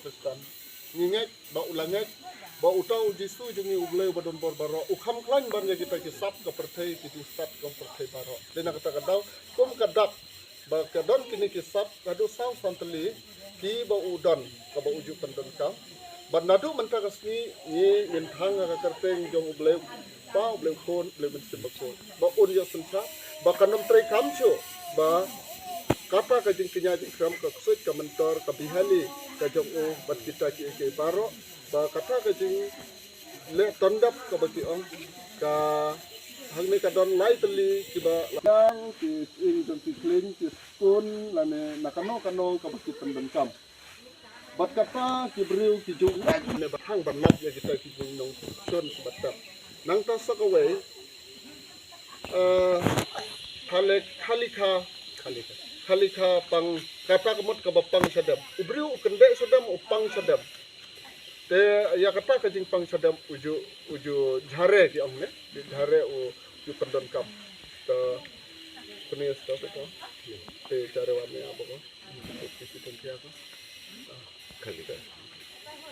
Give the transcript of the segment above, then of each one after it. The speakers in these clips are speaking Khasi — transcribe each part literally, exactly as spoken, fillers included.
Khristan. Ngi ngeit ba u la ngeit ba uta u Jisu jong ngi u Blei ba don bor baroh u kham khlaiñ ban ïa kita ki sap ka pyrthei, ki jingsap ka pyrthei baroh. Dei na kata ka daw kum ka dak ba ka don kine ki sap haduh saw san tylli kiba u don kaba u ju pyndonkam. Bad naduh mynta ka sngi ngi ngin thang ha ka kyrteng jong u Blei Pa, u Blei Khun, u Blei Mynsiem Bakhuid. Ba un ïoh synshar ba kan ym trei kam shuh ba kata ka jingkñia jingkyrmen, ka ksuid, ka mentor, ka bihali ka jong u bad kita kiei kiei baroh, ba kata ka jingleh tondap kaba ki ong ka hangne ka don lai tylli kiba la ki ing jong ki khlaiñ, ki skul lane na kano kano kaba ki pyndonkam. Bad kata ki briew ki ju ngeit ne ba hang ban lap ïa kita ki jingnongshun kiba tap. Nangta sa kawei, eh, khale, khali kha, khali kha, khali kha pang, kata ka mut kaba pang shadem. U briew u kyndeh shadem, u pang shadem. Te ïa kata ka jingpang shadem u ju, u ju jhare ki ong ne, u ju jhare, u ju pyndonkam. Te kane sta te ko. Te jhare wan ne aba ko. Te ki si tang kia ko.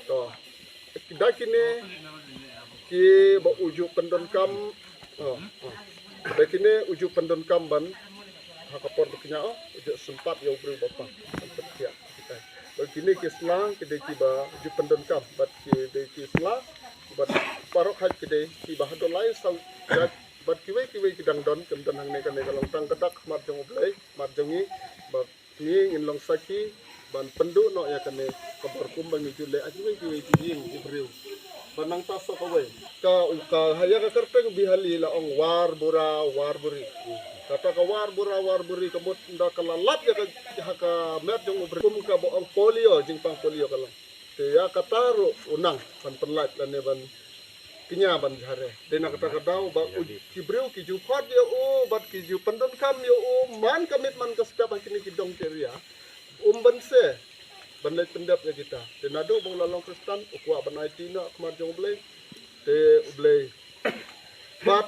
To. Da kine kiba u ju pyndonkam. Oh, oh. Da kine u ju pyndonkam ban ha ka por ba kñia, oh, u ju sympat ïa u briew ba pang. Ban pynkhiah kita. Ba kine ki sla ki dei kiba u ju pyndonkam, bad ki dei ki sla bad parok haj ki dei kiba haduh lai saw jait, bad kiwei kiwei ki dang don, kim don hangne kane ka long tang ka dak khmat jong U Blei, khmat jong ngi, ba ngi ngin long sakhi ban pynduh noh ïa kane ka bor kumba ngi ju leh ha kiwei kiwei ki ïing ki briew. Ba nangta sa kawei ka, u ka ha ïa ka kyrteng bihali la ong war bura war buri. Kata ka war bura war buri ka mut ynda ka la lap ïa ka ha ka met jong U Blei kum kaba ong polio, jingpang polio ka long. Te ïa kata ruh u nang ban pynlait lane ban kñia ban jhare. Dei na kata ka daw ba u, ki briew ki ju khot ïa u bad ki ju pyndonkam ïa u man ka miet man ka step ha kine ki dong ki ria. Um ban se ban leit pyndep ïa kita. Te naduh ba u la long Khristan u kwah ban aiti noh ha khmat jong U Blei. Te U Blei bad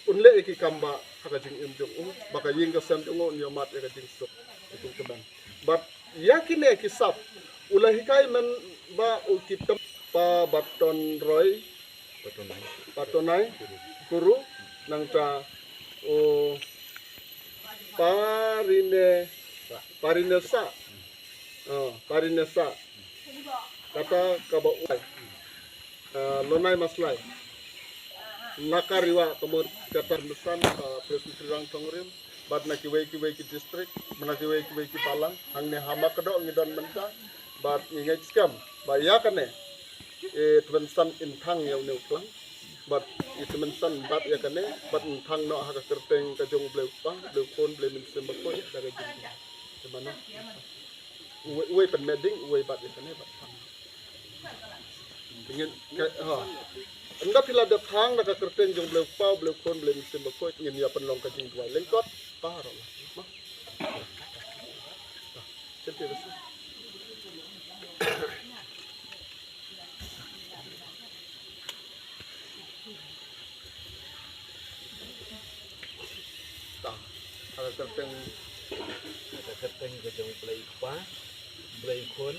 un leh ïa ki kam ba ha ka jingim jong u, ba ka ïing ka sem jong u un ïoh mad ïa ka jingsuk. Ïa ki kmen. Bad ïa kine ki sap u la hikai men ba u ki tem pa Baton Roy, Patonai, Kuru, nangta u Parine, Parine Sa. Oh, Parine Sa. Kata kaba u, ah, Lonai Maslai. Naka Riwa ka mut kata Mesan, ah, Presbytery Rangthongrim. Bad na kiwei kiwei ki district, na kiwei kiwei ki balang, hangne ha Makdoh ngi don mynta. Bad ngi ngeit skhem ba ïa kane, eh, tymmen san in thang ïa une u klang. Bad i tymmen san bad ïa kane, bad in thang noh ha ka kyrteng ka jong U Blei U Kpa, U Blei U Khun, U Blei Mynsiem Bakhuid, da ka jong. Te mano? Uwei, uwei pynmeding, uwei bad ïa kane bad thang. Ngin ka, ha. Ynda phi la dep thang da ka kyrteng jong U Blei U Kpa, U Blei U Khun, U Blei Mynsiem Bakhuid, ngin ïa pynlong ka jingduwai lyngkot baroh. Ma. Senti besi. Ta, ha ka kyrteng, ha ka kyrteng ka jong U Blei U Kpa, U Blei U Khun,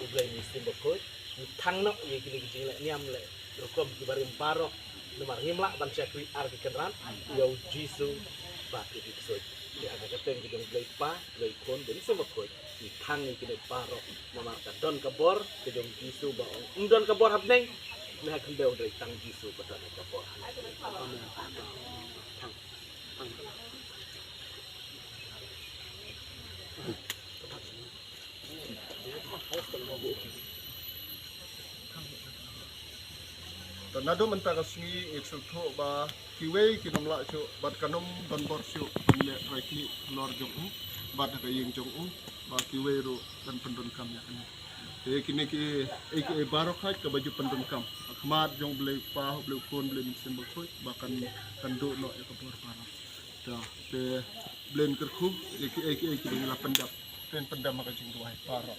U Blei Mynsiem Bakhuid, ngi thang noh ïa kine ki jingleh niam leh rukom kiba rim baroh, namar ngim lah ban shakri ar ki kynrad ïa U Jisu bad ïa ki ksuid. Te ha ka kyrteng ka jong U Blei U Kpa, U Blei U Khun, U Blei Mynsiem Bakhuid, ngi thang ïa kine baroh, namar ka don ka bor ka jong U Jisu ba ong, ym don ka bor ha bneng ne ha khyndew, hynrei tang U Jisu ba don ka bor. Amen. Te naduh mynta ka sngi ngi sngewthuh ba kiwei kin ym lah shuh bad kan ym don bor shuh ban leh trai khlieh halor jong u bad ha ka ïing jong u, ba kiwei ruh kan pyndonkam ïa kane. Te kine kiei kiei baroh kaba ju pyndonkam ha khmat jong U Blei U Kpa, U Blei U Khun, U Blei Mynsiem Bakhuid, ba kan, kan duh noh ïa ka bor baroh. Te, te Blei un kyrkhu ïa kiei kiei kiba ngi la pyndep. Te pyndep ha ka jingduwai baroh.